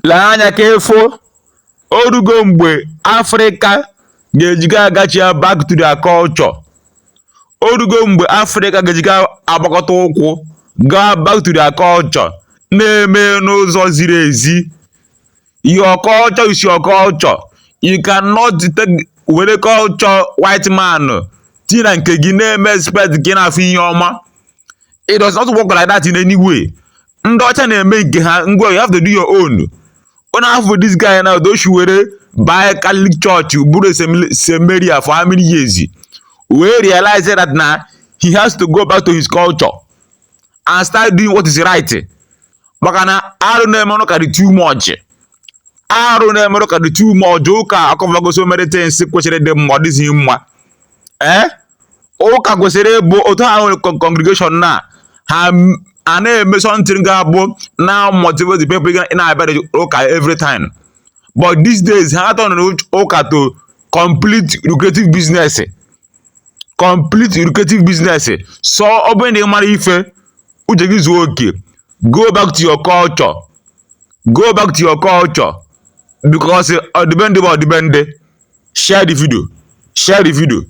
Lee anya ka ị fụ, o rugo mgbe Afrịka ga-ejiga agachi back to their culture. O rugo mgbe Afrịka ga-ejiga agbakọta ụkwụ gaa back to their culture, na-eme n'ụzọ ziri ezi. Your culture is your culture. You cannot take were culture white man tinye na nke gị, na-eme expect ka ị na-afụ ihe ọma. It does not work like that in any way. Ndị ọcha na-eme nke ha ngwa, you have to do your own. Onye afọ this guy now doshi were buy Catholic Church bụrụ seminary for how many years, wee realize that na he has to go back to his culture and start doing what is right, maka na arụ na-eme ụka dị too much. Arụ na-eme ụka dị too much. Ụka akọvago so many things kwesịrị ịdị mma, ọ dịghị mma. Ee, ụka kwesịrị ịbụ otu ha nwere congregation na ha a na-eme something ga-abụ na motivate the people ị na-abịa ụka every time. But these days, ha turn ụka to complete lucrative business, complete lucrative business. So ọ bụrụ na ị mara ife, uche gị zuo oke, go back to your culture, go back to your culture, because ọdịbendị bụ ọdịbendị. Share the video, share the video.